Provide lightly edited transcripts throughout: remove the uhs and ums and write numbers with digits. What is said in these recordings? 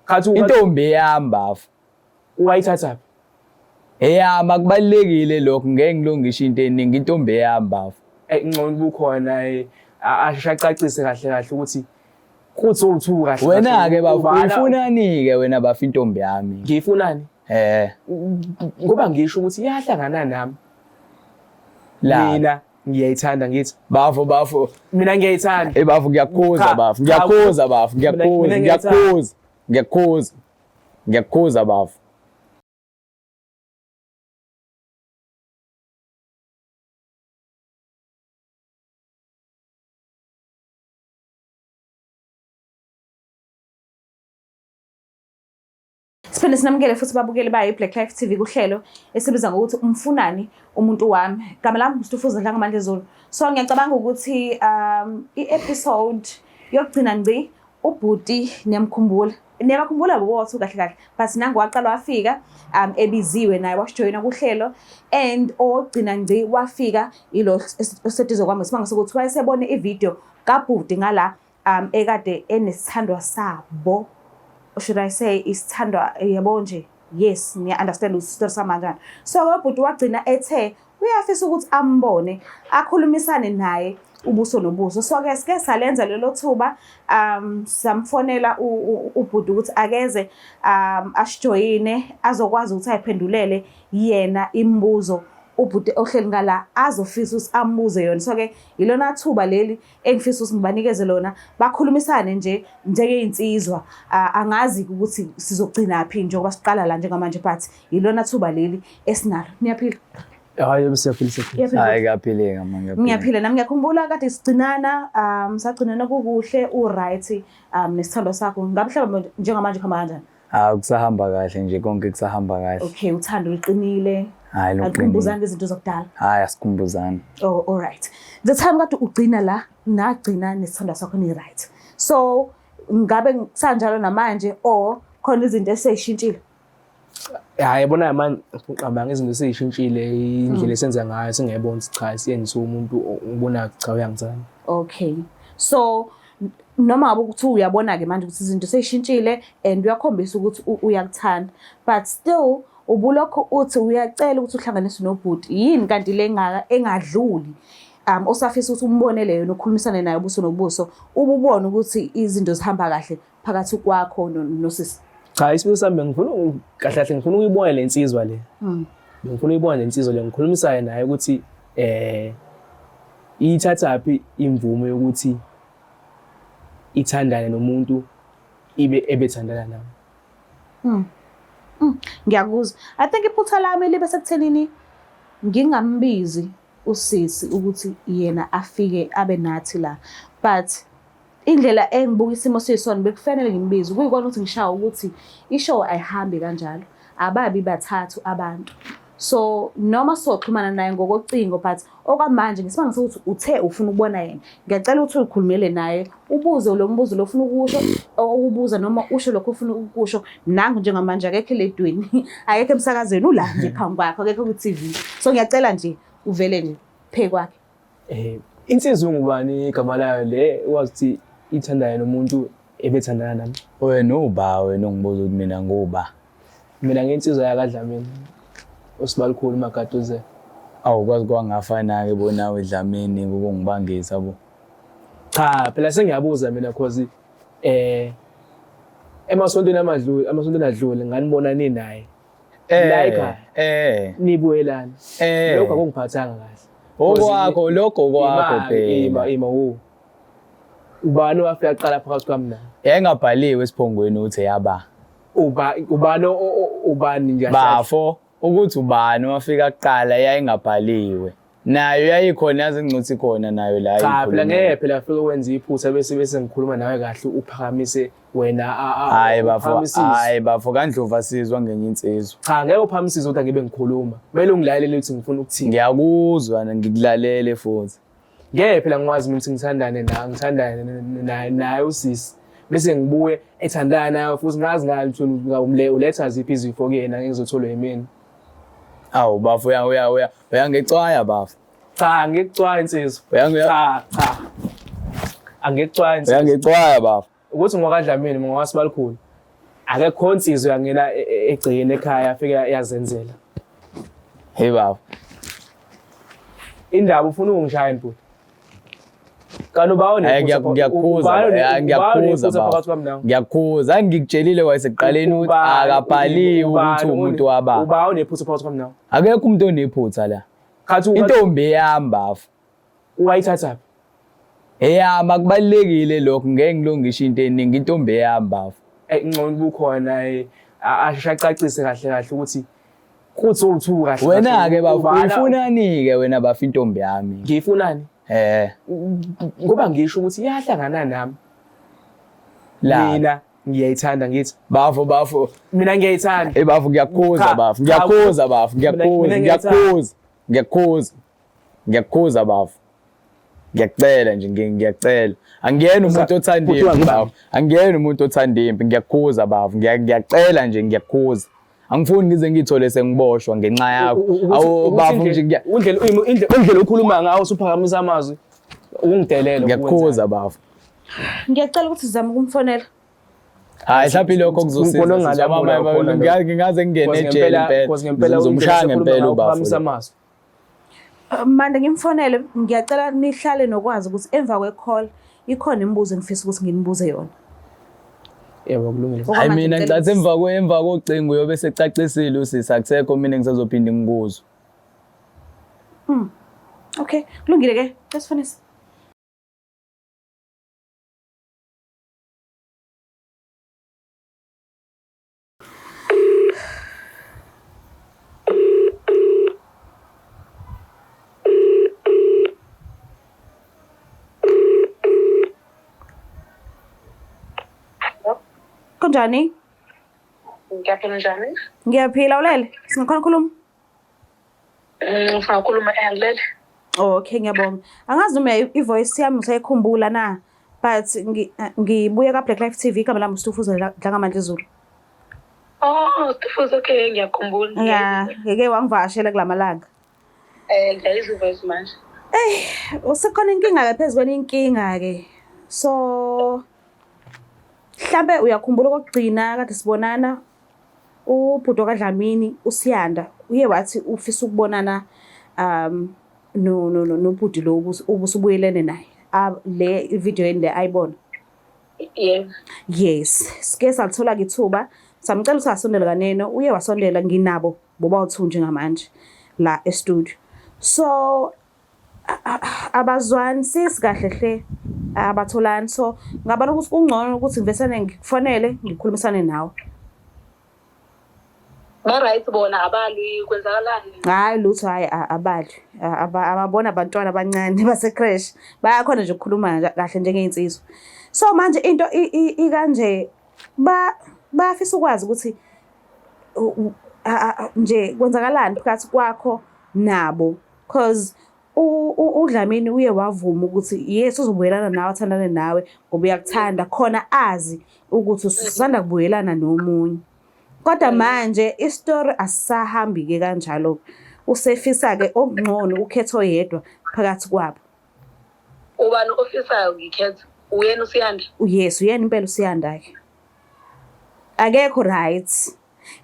Khathi Intombi eyami bafo. Wayithathaphi? Eyami akubalulekile lokho ngeke ngilungishe into eningi intombi eyami bafo. Eh ngcono ubukhona eh asheshe acacise kahle kahle ukuthi kuthi uwu-two kahle. Wena-ke bafo uyifunani-ke wena bafo intombi yami? Ngiyifunani? Eh. Ngoba ngisho ukuthi iyahlangana nami. La. Mina ngiyayithanda ngithi. Bafo bafo. Mina ngiyayithanda. Hey bafo ngiyakukhuza bafo ngiyakukhuza bafo ngiyakukhuza ngiyakukhuza ngiyakukhuza ngiyakukhuza bafo. Siphinde sinamukele futhi babukeli bayo iBlack Life TV kuhlelo esibiza ngokuthi umfunani umuntu wami. Igama lami uStufuza Dlangamandla Zulu. So ngiyacabanga ukuthi i-episode yokugcina ngci ubhuti niyamkhumbula. Niyabakhumbula bobothu kahle kahle but nangu waqala wafika ebiziwe naye wasijoyina kuhlelo and ogcina ngci wafika ilo oseduze kwami isimanga sokuthi wayesebone ivideo kabhuti ngala ekade enesithandwa sabo, should I say isithandwa, yabo nje, yes ngiya understand ukuthi isitori sami kanjani. So ubhuti wagcina ethe uyafisa ukuthi ambone akhulumisane naye ubuso nobuso. So ke sike salenza lelo thuba, samfonela ubhuti ukuthi akeze asijoyine azokwazi ukuthi ayiphendulele yena imibuzo ubhuti ohleli ngala azofisa ukuthi ambuze yona. So ke ilona thuba leli engifisa ukuthi ngibanikeze lona, bakhulumisane nje njengey'nsizwa. Angazi ukuthi sizogcinaphi njengoba siqala la njengamanje, but ilona thuba leli esinalo. Niyaphila? Hayi, yebo, siyaphila, siyaphila. Uyaphila? Hayi, kuyaphileka mama, ngiyaphila. Ngiyaphila nami. Ngiyakhumbula kade sigcinana, sagcinana kukuhle, u-right, nesithandwa sakho. Ngabe mhlawumbe njengamanje kuhamba kanjani? Hayi, kusahamba kahle nje, konke kusahamba kahle. Okay, uthando luqinile. Hayi, luqinile. Alikhumbuzanga izinto zakudala. Hayi, asikhumbuzani. Oh, all right. The time kade ugcina la, nagcina nesithandwa sakho ni right. So ngabe kusanjalo namanje or khona izinto eseyishintshile? Hayi, yabona manje uqambanga izinto eseyishintshile, indlela esenza ngayo singayibona ukuthi cha siyenziwe umuntu ubona cha uyangithanda. Okay. So noma ngabe ukuthi uyabona ke manje ukuthi izinto seyishintshile and uyakhombisa ukuthi uyakuthanda, but still ubulokhu uthi uyacela ukuthi uhlanganiswe nobhuti. Yini kanti le ngaka engadluli osafisa ukuthi umbonele yona, ukhulumisane naye ubuso nobuso, ububone ukuthi izinto zihamba kahle phakathi kwakho nosisi? Cha, isifiso sami bengifuna kahle kahle ngifuna ukuyibona le nsizwa le. Bengifuna ukuyibona le nsizwa le, ngikhulumisane naye ukuthi ithathaphi imvume yokuthi ithandane nomuntu ibe ebethandana nami. Ngiyakuzwa. I think iphutha lami libe sekuthenini ngingambizi usisi ukuthi yena afike abe nathi la, but indlela engibuka isimo siyisona bekufanele ngimbize, kuyikona ukuthi ngishawa ukuthi ishow ayihambi kanjalo, ababi bathathu abantu. So noma soxhumana naye ngokocingo, but okwamanje ngesimanga sokuthi uthe ufuna ukubona yena, ngiyacela ukuthi uyikhulumele naye, ubuze lo mbuzo lo ufuna ukusho, ukubuza noma usho lokho ufuna ukukusho. Nangu njengamanje akekho eledweni, akekho emsakazweni, ula nje phambi kwakho, akekho ku-T V. So ngiyacela nje uvele nje phe kwakhe. Insizwa ngubani igama layo le wazi ukuthi ithandana nomuntu ebethandana nami? Wena uba wena ungibuza ukuthi mina nguba? Mina nginsizwa yakaDlamini, uSibalikhulu Magaduze. Awu, kwazi kwangafana-ke bo nawe Dlamini ukungibangisa bo. Cha, phela sengiyabuza mina cause emasontweni amadlule, emasontweni adlule nganibona ninaye. La ekhaya. Nibuyelana. Lokho akungiphathanga kahle. Okwakho, lokho kwakho phela. Ima, ima, wo. Ubani owafika kuqala phakathi kwami naye? Yayingabhaliwe esiphongweni ukuthi yaba. Uba, ubani ubani nje? Bafo, ukuthi ubani owafika kuqala yayingabhaliwe. Nayo yayikhona, yazi ngcuthi khona nayo la. Cha, phela ngeke phela afike wenze iphutha bese ngikhuluma nawe kahle uphakamise wena, Hayi bafo, uphakamisise. Hayi bafo, kaNdlovu asizwa ngenye insizwa. Cha, ngeke uphakamisise ukuthi angibe ngikhuluma. Kumele ungilalele ukuthi ngifuna ukuthini. Ngiyakuzwa, ngikulalele futhi. Ngeke phela ngikwazi mina ukuthi ngithandane nawe, ngithandane naye usisi. Bese ngibuye ethandana nawe futhi ngazi ngani ukuthi uletha ziphi izifo kuyena ngizotholwa yimina. Awu bafo, uyangixwaya bafo. Cha, angikuxwayi insizwa. Cha, cha. Angikuxwayi insizwa. Uyangixwaya bafo. Ukuthi ngowakaDlamini, ngowakaSibalikhulu. Akekho insizwa yangena egcekeni ekhaya afike yazenzela. Hey baba. Indaba ufuna ukungishaya bhuti. Kanti uba Hayi ngiyakukhuza, hayi ngiyakukhuza baba. Ngiyakukhuza, angikutshelile kwasekuqaleni ukuthi akabhaliwe ukuthi umuntu wababa. Uba unephutha phakathi kwami nawe. Akekho umuntu onephutha la. Khathi Intombi eyami bafo. Wayithathaphi? Eyami akubalulekile lokho ngeke ngilungishe into eningi intombi eyami bafo. Eh ngcono kukhona eh asheshe acacise kahle kahle ukuthi kuthi uwu-two kahle. Wena-ke bafo uyifunani-ke wena bafo intombi yami? Ngiyifunani? Eh. Ngoba ngisho ukuthi iyahlangana nami. La. Mina ngiyayithanda ngithi. Bafo bafo. Mina ngiyayithanda. Hey bafo ngiyakukhuza bafo ngiyakukhuza bafo ngiyakukhuza ngiyakukhuza ngiyakukhuza. Ngiyakukhuza bafo. Ngiyakucela nje ngiyacela. Angiyena umuntu othanda impi bafo. Angiyena umuntu othanda impi ngiyakukhuza bafo. Ngiyacela nje ngiyakukhuza. Angifuni ngize ngithole sengiboshwa ngenxa yakho. Awu bafo nje indlela indlela okhuluma ngawo usuphakamisa amazwi ukungidelela. Ngiyakukhuza bafo. Ngiyacela ukuthi sizame ukumfonela. Hayi mhlawumbe lokho kuzosiza. Ngingaze ngingene ejele impela. Ngizomshaya ngempela ubafo. Amazwi. Mande ngimfonele ngiyacela nihlale nokwazi ukuthi emva kwe-call ikhona imibuzo engifisa ukuthi nginibuze yona. Yebo kulungile. Hayi mina ngicathi emva kwe emva kocingo uyobe secacisile usisi akusekho mina ngisazophinde ngikuzwe. Okay, kulungile ke. Sesifonise. Kunjani? Ngiyaphila njani? Ngiyaphila ulele. Singakhona ukukhuluma? Ngifuna ukukhuluma engilele. Oh, okay ngiyabonga. Angazi noma i-voice yami usayikhumbula na but ngibuye ka Black Life TV igama lami uStufuza Dlangamandla Zulu. Oh, Stufuza okay ngiyakhumbula. Yeah, ngeke wangivakashela kulamalanga. Eh ngiyayizwa voice manje. Eh, usekhona inkinga ke phezulu inkinga ke. So mhlambe uyakhumbula okugcina kade sibonana ubhuti kaDlamini uSiyanda uye wathi ufisa ukubonana no no no nobhuti lo ubusubuyelene naye le video yeni le ayibona. Yebo. Yes, sike salithola ke ithuba samcela ukuthi asondele kaneno uye wasondela nginabo boba u2 njengamanje la e-studio. So abazwani sisi kahle hle abatholani so ngabona ukuthi kungcono ukuthi ngivesane ngikufonele ngikhulumisane nawe. Ba right bona abalwi kwenzakalani? Hayi lutho hayi abalwi ababona abantwana abancane base creche bayakhona nje ukukhuluma kahle njengey'nsizwa. So manje into ikanje bayafisa ukwazi ukuthi nje kwenzakalani phakathi kwakho nabo cause uDlamini uye wavuma ukuthi yes uzobuyelana nawe athandane nawe ngoba uyakuthanda khona azi ukuthi usanda kubuyelana nomunye. Kodwa manje isitori asisahambi-ke kanjalo. Usefisa-ke okungcono ukhetho oyedwa phakathi kwabo. Ubani ofisayo ngikhetha? Uyena uSiyanda? Yes, uyena impela uSiyanda-ke. Akekho right.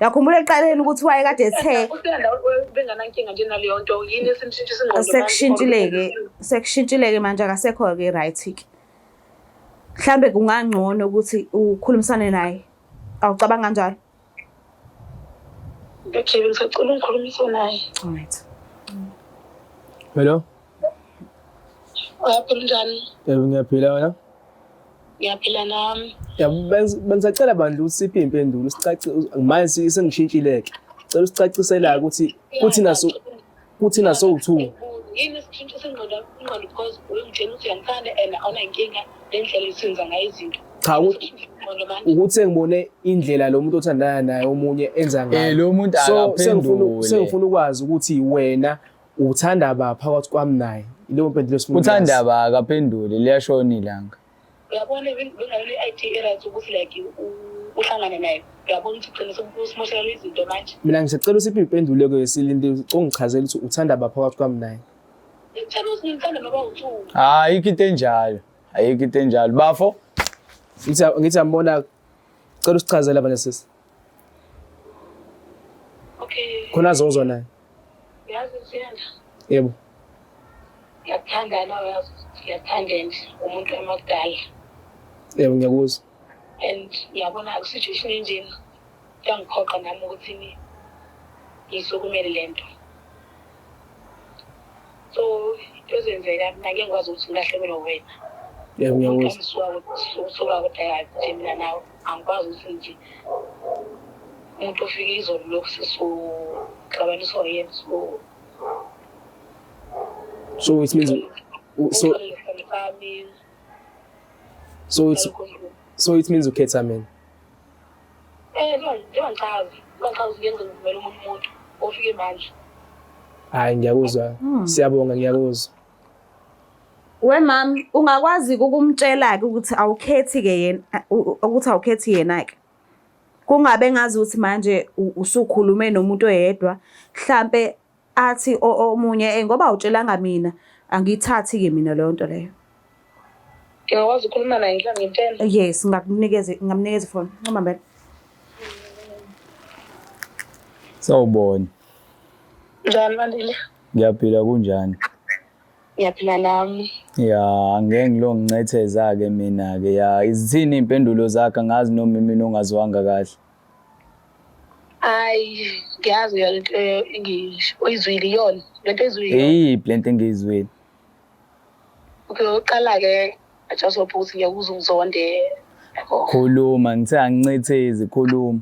Yakhumbula ekuqaleni ukuthi wayekade ethe uSiyanda benganankinga nje naleyo nto yini esimshintshisa ingqondo manje? Sekushintshile-ke, sekushintshile-ke manje akasekho-ke right-ke. Mhlambe kungangcono ukuthi ukhulumisane naye. Awucabanga kanjalo? Okay, bengisacela ungikhulumise naye. Alright. Hello. Uyaphila njani? Yebo ngiyaphila wena. Ngiyaphila nami. Yabo bengisacela bandla ukuthi siphe impendulo sicace manje sengishintshile ke. Cela usicacisela ukuthi kuthi naso u2. Yini esishintshisa ingqondo ingqondo because uyongitshela ukuthi uyangithanda and awunankinga nendlela esenza ngayo izinto. Cha ukuthi sengibone indlela lo muntu othandana naye omunye enza ngayo. Eh lo muntu akaphendule. Sengifuna ukwazi ukuthi wena uthanda ba phakathi kwami naye. Ileyo mpendulo esifuna. Uthanda ba akaphendule liyashona ilanga. Uyabona bengalelo i-idea e-right ukuthi like uhlangane naye. Uyabona ukuthi ugcina sekusimoshelana izinto manje. Mina ngisacela usiphe impendulo ke silinde ungichazele ukuthi uthanda ba phakathi kwami naye. Ngithanda ukuthi ngithanda noba u-two. Hayi ayikho into enjalo. Ayikho into enjalo. Bafo ngithi ambona. Cela usichazele abanye sisi. Okay. Khona azozwa naye. Yazi Siyanda. Yebo. Ngiyakuthanda nawe yazi ngiyakuthanda and umuntu emakudala. Yebo ngiyakuzwa. And ngiyabona ku-situation enjena kuyangiphoqa nami ukuthi ngiyisukumele le nto. So into ezenzeka mina ngeke ngikwazi ukuthi ngilahlekelwe wena. Yebo ngiyakuzwa. Suka kudala nje mina nawe angikwazi ukuthi nje umuntu ofike izolo lokhu sesizoxabaniswa yena so So it means so so it's so it means ukhetha mina. Eh no, njengoba ngichaza, ngichaza ukuthi ngeke ngivumele omunye umuntu ofike manje. Hayi ngiyakuzwa. Siyabonga ngiyakuzwa. We mam, ungakwazi ukumtshela ke ukuthi awukhethi ke yena ukuthi awukhethi yena ke. Kungabe ngazi ukuthi manje usukhulume nomuntu oyedwa mhlambe athi omunye eh ngoba awutshelanga mina angiyithathi ke mina leyo nto leyo. Ngingakwazi ukukhuluma naye mhlawumbe ngimtshele. Yes, ngakunikeza ngamnikeza ifoni. Ncoma mbele. Sawubona. Njani Bandile? Ngiyaphila kunjani? Ngiyaphila nami. Ya, angeke ngilo ngincetheza-ke mina-ke. Ya, izithini iy'mpendulo zakhe angazi noma imina ongazwanga kahle. Hayi, ngiyazi yona into engisho. Uyizwile iyona. Lento oyizwile. Eyiphi lento engiyizwile? Okay, oqala-ke I just hope ukuthi ngeke uze ungizonde. Yabo. Khuluma, ngithe angincethezi, khuluma.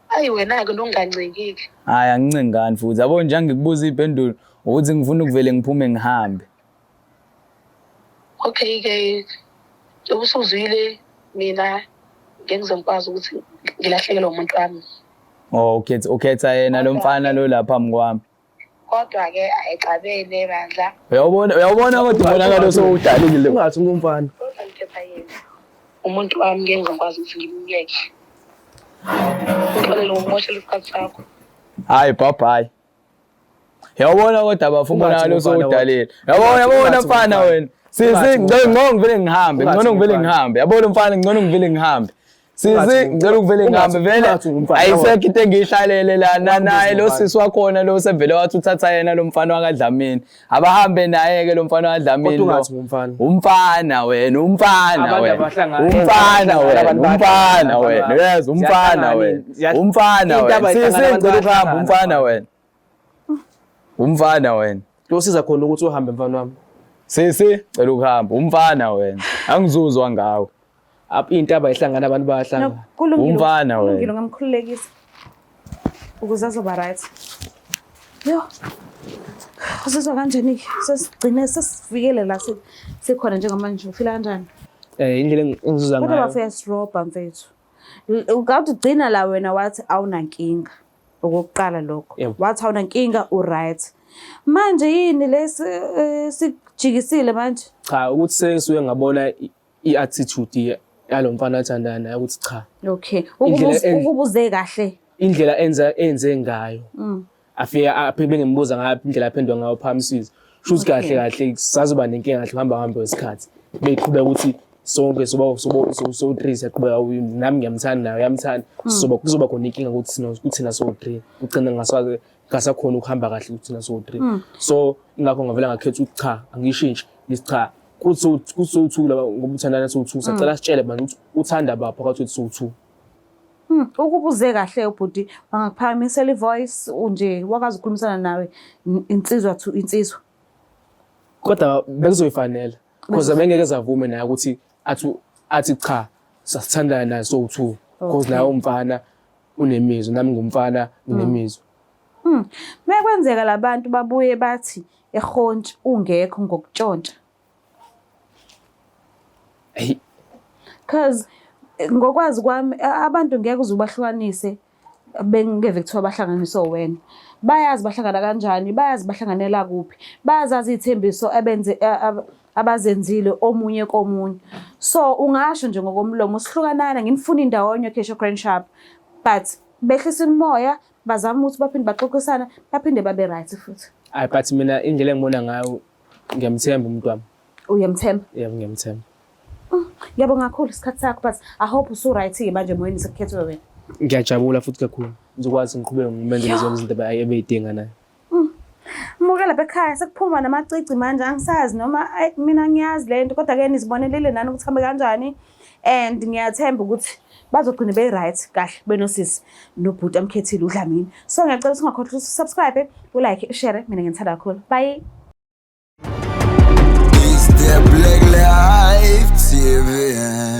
Ayi wena-ke nongancengiki. Hhayi angincengani futhi. Yabo nje angikubuza iy'mpendulo ukuthi ngifuna ukuvele ngiphume ngihambe. Okay-ke, njengoba usuzwile mina ngeke ngize ngikwazi ukuthi ngilahlekelwe umuntu wami. Oh, ukhetha ukhetha yena lo mfana lo lapha phambi kwami. Kodwa-ke ayixabene bandla. Uyawubona uyawubona kodwa umonakalo sowudalile. Ungathi ungumfana. Kodwa ngikhetha yena. Umuntu wami ngeke ngize ngikwazi ukuthi ngimyeke. Uxolele ngokumoshela isikhathi sakho. Hayi bye bye. Yawubona kodwa bafo Ungathi umonakalo ngumfana sowudalile. Yabona yabona Ungathi mfana ngumfana. wena. Sisi Ungathi ngicela ngcono ngivele ngihambe, Ungathi ngcono ngivele ngumfana. ngihambe. Yabona mfana ngcono ngivele ngihambe. Sisi Ungathi ngicela ukuvele ngihambe ungathi- vele ungathi ungumfana, ayisekho into engiyihlalele lana Ungathi naye lo ungumfana. sisi wakhona lo sevele wathi uthatha yena lo mfana wakaDlamini. Abahambe naye ke lo mfana wakaDlamini. Kodwa lo. ungathi ngumfana. Umfana wena, umfana Abantu wena. abahlangana- Umfana abantu wena, bayahlangana, umfana abantu wena. ba- Yes, umfana ziyahlangana, wena. ziya- Umfana Into wena. abayihlangana Sisi abantu ngicela ukuhamba bayahlangana. umfana wena. Umfana wena. Kuyosiza khona ukuthi uhambe mfana wami. Sisi cela ukuhamba umfana wena. Angizuzwa ngawe. Apha into abayihlangana abantu bayahlangana. No, kulungile. Umfana wena. Kulungile ngamkhululekisa. Ukuze azoba right. Yo. Uzizwa kanjani ke? Sesigcine sesifikele la sikhona njengamanje. Ufila kanjani? Eh indlela engizuza Kodwa ngayo. bafo uyasirobha mfethu. Ukade ugcina la wena wathi awunankinga. Okokuqala lokho. Yebo. Wathi awunankinga u-right. Manje yini lesi sikujikisile manje? Cha ukuthi sengisuke ngabona i-attitude yalo mfana athandana naye ukuthi cha. Okay. Indlela Ukubuze kahle. Indlela enza enze ngayo. Afike aphe bengimbuza ngayo indlela aphendwa ngayo phambili. Shuthi kahle kahle sazoba nenkinga kahle kuhamba kuhambe kwesikhathi. Beqhubeka ukuthi sonke soba soba so 3 siyaqhubeka nami ngiyamthanda naye uyamthanda. Soba kuzoba khona inkinga ukuthi sino kuthina so 3. Ugcina ngaswazi ngasakhona ukuhamba kahle kuthina so 3. So ingakho ngavela ngakhetha ukuthi cha angishintshi ngithi cha kuthi so 2 laba ngoba uthandana so 2 sacela sitshele manje ukuthi uthanda bapha phakathi kwethu so 2. Ukubuze kahle ubhuti wangakuphakamisela ivoice unje wakwazi ukukhulumisana nawe insizwa to insizwa. Kodwa bekuzoyifanela because bengeke zavume naye ukuthi athi athi cha sasithandana naye so 2 because naye umfana unemizwa nami ngumfana nginemizwa. Mekwenzeka labantu babuye bathi ehontshi ungekho ngokutshontsha. Hey Cause ngokwazi kwami abantu ngeke uze ubahlukanise bengeve kuthiwa bahlanganiswe wena. Bayazi bahlangana kanjani, bayazi bahlanganela kuphi, bayazazi iy'thembiso abenze abazenzile omunye komunye. So ungasho nje ngokomlomo sihlukanana nginifuna indawonye Kesho Grand Sharp but behlisa imimoya bazama ukuthi baphinde baxoxisane baphinde babe right futhi. Hayi but mina indlela engibona ngayo ngiyamthemba umuntu wami. Uyamthemba? Yebo ngiyamthemba. Ngiyabonga kakhulu isikhathi sakho, but I hope usu-right-ke manje emoyeni sekukhethwe wena. Ngiyajabula futhi kakhulu. Ngizokwazi ngiqhubeke ngimenzele zonke izinto ebeyidinga naye. Muke lapha ekhaya sekuphuma namacici manje, angisazi noma ayi, mina ngiyazi le nto, kodwa-ke nizibonelile nani ukuthi hambe kanjani, and ngiyathemba ukuthi bazogcina be-right kahle benosisi nobhuti amkhethile uDlamini. So ngiyacela ukuthi ungakhohlwa ukuthi usubscribe, ulike, ushare. Mina ngithanda kakhulu. Bye. It's the Black Life TV.